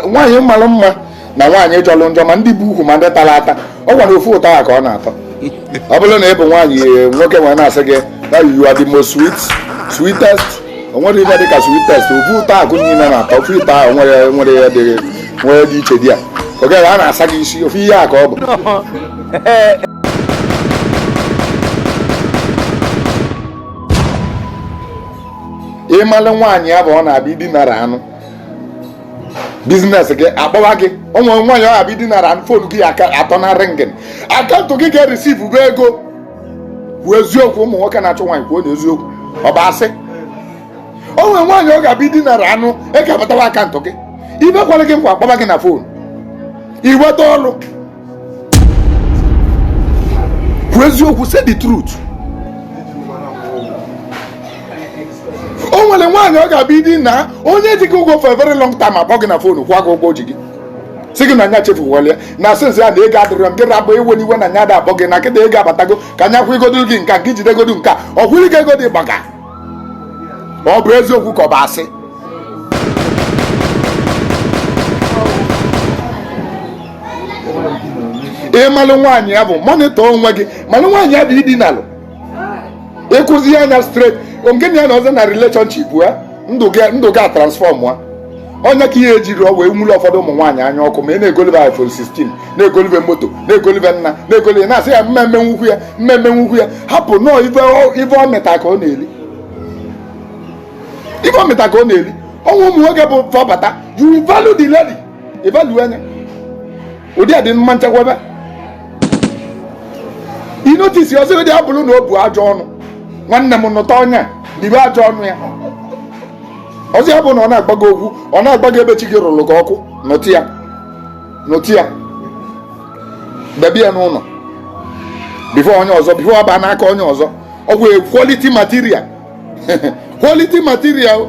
Nwaanyị mara mma na nwaanyị jọrọ njọ, ma ndị bụ ukwu ma ndị tara ata, ọ gwara ofu ụtọ ya ka ọ na-atọ. Ọ bụrụ na ị bụ nwaanyị, nwoke nwere na-asị gị, "You are the most sweet, sweetest." O nwere ife dị ka sweetest. Ofu ụtọ akụ niile na-atọ, ofu ụtọ ahụ nwere ihe dị, nwere dị iche dị ya. Oge a na-asa gị isi, ofu ihe a ka ọ bụ. Ịmalụ nwaanyị ya bụ ọ na-abịa idinara anụ business gị akpọwa gị. O nwere nwaanyị ọ ga-abịa idinara anụ, phone gị aka atọ na ringing, account gị ga-ereceive bụ ego. Kwuo eziokwu, ụmụ nwoke na-achọ nwaanyị, kwuo na eziokwu, ọ bụ asị. O nwere nwaanyị ọ ga-abịa idinara anụ, ego abatawa account gị, ibe kwara gị nkwa akpọba gị na phone, iweta ọrụ. Kwuo eziokwu, say the truth. O nwere nwaanyị ọ ga-abịa ịdị na onye ji gị ụgwọ for a very long time akpọ gị na phone, kwụọ gị ụgwọ o ji gị, sị gị na nya chefuwala ya na since ya na ego adịrọ m gị, rabụ iwe n'iwe na nya da akpọ gị na kịta ego abatago ka nya kwụgodo gị nka nke jidegodu nka ọ kwụrụ gị ego dị gbaga. Ọ bụ eziokwu ka ọ bụ asị? Ịmalụ nwaanyị ya bụ monitor onwe gị, malụ nwaanyị ya bụ idinalụ ịkụzi anya straight nke na ya na ọzọ na relationship ya, ndụ gị, ndụ gị a transform ya. Onye ka ihe ejiri ọ wee nwụrụ ụfọdụ ụmụ nwaanyị anya ọkụ ma ị na-egolibe iPhone 16, na-egolibe moto, na-egolibe nna, na-egolibe, na-asị ya mmemme nwukwu ya, mmemme nwukwu ya. Hapụ nọọ ife ọ mịta ka ọ na-eli, ife ọ mịta ka ọ na-eli. Ọnwa ụmụ nwoke bụ fọbata, you value the lady, evalue anya ụdị a dị mma nchekwebe. I notice ọzọ dị abụrụ na o bu ajọ ọnụ, nwanne m, nụta ọnya libe ajọ ọnụ ya. Ọzọ ya bụ na ọ na-agbago okwu, ọ na-agbago ebe chi gị rụrụ gị ọkụ, nụtụ ya, nụtụ ya, debe ya n'ụlọ before onye ọzọ, before ọ baa n'aka onye ọzọ. Ọ bụ quality material, quality material.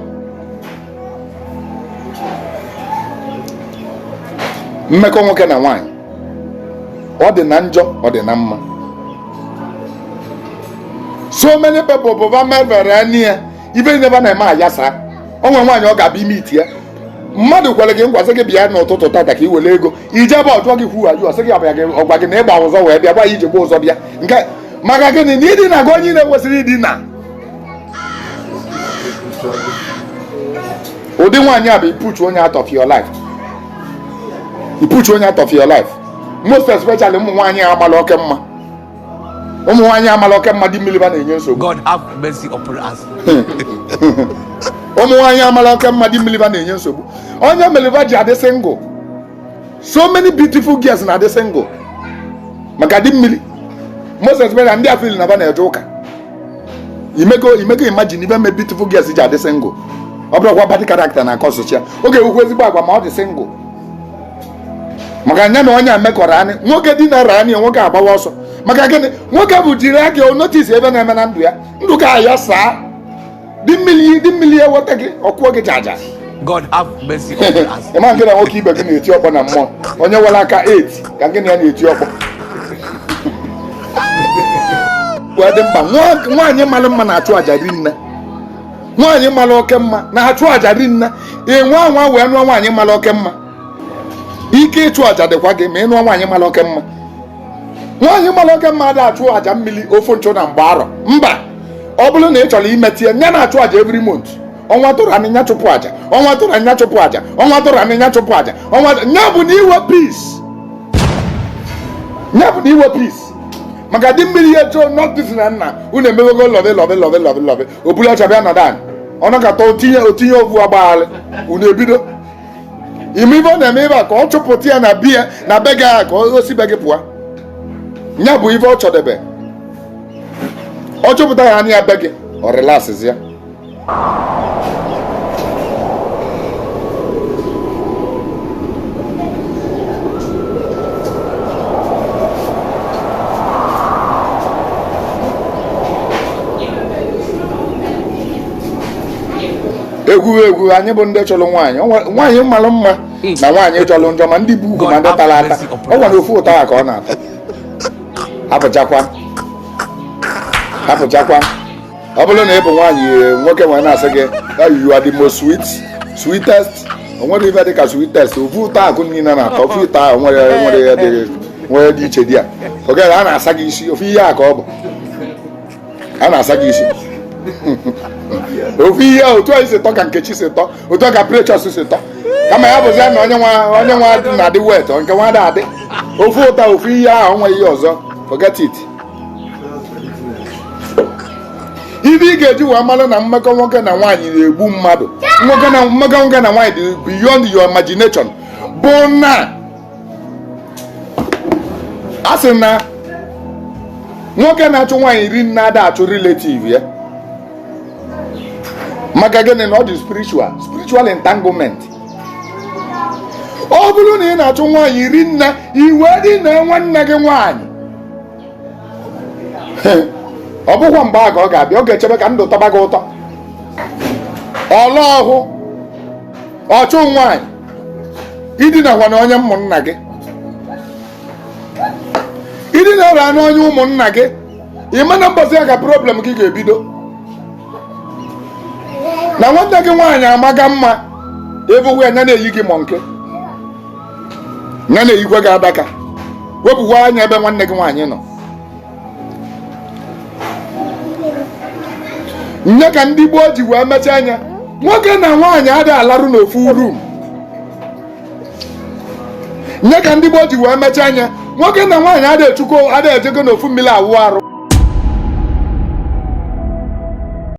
Mmekọ nwoke na nwaanyị, ọ dị na njọ, ọ dị na mma. So many people bụ va mevere anya ya ife nebe na-eme ayasa. Onwe nwaanyị ọ ga-abịa ime iti ya, mmadụ kwere gị nkwa sị gị bịa n'ụtụtụ tata ka ị were ego ije ebe ọjọọ gị kwuo ayụ, ọsị gị ọbịa gị, ọgwa gị na ịgba ụzọ wee bịa, gwa ya iji gba ụzọ bịa nke maka gịnị na ịdị na gị onye na-ekwesịrị ịdị na ụdị nwaanyị a bụ ipuchu onye out of your life, ipuchu onye out of your life. Most especially ụmụ nwaanyị amala oke mma, ụmụ nwaanyị amala oke mma dị mmiri ba na-enye nsogbu. God have mercy upon us. Ụmụ nwaanyị amala oke mma dị mmiri ba na-enye nsogbu. Onye meliva ji adị single, so many beautiful girls na-adị single maka dị mmiri. Most especially ndị afili na ba na-eje ụka. Imego imego, imagine ibe me beautiful girls ji adị single. Ọ bụrụkwa bad character na akọsụchi ya, ọ ga-ewukwa ezigbo agwa ma ọ dị single, maka nya na onye a mekọrọ anyị nwoke dinara anyị, nwoke agbawa ọsọ. Maka gịnị? Nwoke bụ jiri aka o notice ebe na-eme na ndụ ya, ndụ ga ya saa dị mmiri, dị mmiri eweta gị ọkwụọ gị jaja. God have mercy upon us. Ịma nke na nwoke ibe gị na-eti ọkpọ na mmụọ, onye nwere aka 8 ka gị na ya na-eti ọkpọ wee dị mkpa. Nwaanyị mara mma na-achụ àjà rinne, nwaanyị mara oke mma na-achụ àjà rinne. Ị nwa nwa wee nụọ nwaanyị mara oke mma, ike ịchụ àjà dịkwa gị ma ị nụọ nwaanyị mara oke mma. Nwaanyị mara oke mma ada achụ àjà mmiri ofu nchụ na mgbe arọ mba. Ọ bụrụ na ị chọrọ imetụ ya, nya na-achụ àjà every month. Ọnwa tụrụ anị nya chụpụ àjà, ọnwa tụrụ anya chụpụ àjà, ọnwa tụrụ anị nya chụpụ àjà, ọnwa nya bụ na iwe peace, nya bụ na iwe peace. Maka dị mmiri ya chọọ notice na nna unu emewego love love love love love, o buru ọcha bịa nọdụ anị, ọnọkata otinye otinye ovu agbagharị, unu ebido ime ife ọ na-eme ebe a ka ọ chụpụta ya na biya na be gị ahụ, ka o si be gị pụọ. Nya bụ ife ọ chọdebe, ọ chụpụta ya anya ya be gị, ọ relaxzi ya. Egwu egwu anyị bụ ndị chọrọ nwaanyị. Nwaanyị mara mma na nwaanyị jọrọ njọ, ma ndị bụ ugwu ma ndị tara ata, ọ gwara ofu ụtọ ya ka ọ na-atọ. Hapụchakwa, hapụchakwa. Ọ bụrụ na ị bụ nwaanyị, nwoke nwere na-asị gị, "You are the most sweet, sweetest." O nwere ife dị ka sweetest. Ofu ụtọ akụ niile na-atọ, ofu ụtọ ahụ nwere ihe dị, nwere dị iche dị ya. Oge a na-asa gị isi, ofu ihe a ka ọ bụ a na-asa gị isi, ofu ihe. Otu anyị si tọ ka Nkechi si tọ, otu a ka Precious si tọ. Kama ya bụzi na onye nwa na-adị wet, nke nwa ada adị ofu ụtọ, ofu ihe ahụ, nwe ihe ọzọ, forget it. Ibe ị ga-eji wee mara na mmekọ nwoke na nwaanyị na-egbu mmadụ, nwoke na mmekọ nwoke na nwaanyị dị beyond your imagination, bụ na a sị na nwoke na-achụ nwaanyị ri nne ada achụ relative ya. Maka gịnị? Na ọ dị spiritual entanglement. Ọ bụrụ na ị na-achụ nwaanyị ri nne, iwe dị na nwanne gị nwaanyị, ọ bụkwa mgbe a ka ọ ga-abịa. Ọ ga-echebe ka ndụ tọba gị ụtọ. Ọla ọhụ ọchụ nwaanyị, idinakwa na onye ụmụnna gị, idinara na onye ụmụnna gị, ị ma na mbọsị ya ka problem gị ga-ebido. Na nwanne gị nwaanyị amaga mma, ebughu ya na-eyi gị monkey, ya na-eyikwe gị adaka. Wepụkwa anya ebe nwanne gị nwaanyị nọ. Nye ka ndị gboo ji wee mechaa anya, nwoke na nwaanyị adịghị alarụ n'ofu room. Nye ka ndị gboo ji wee mechaa anya, nwoke na nwaanyị adịghị echukwu, adịghị ejego n'ofu mmiri awụ arụ.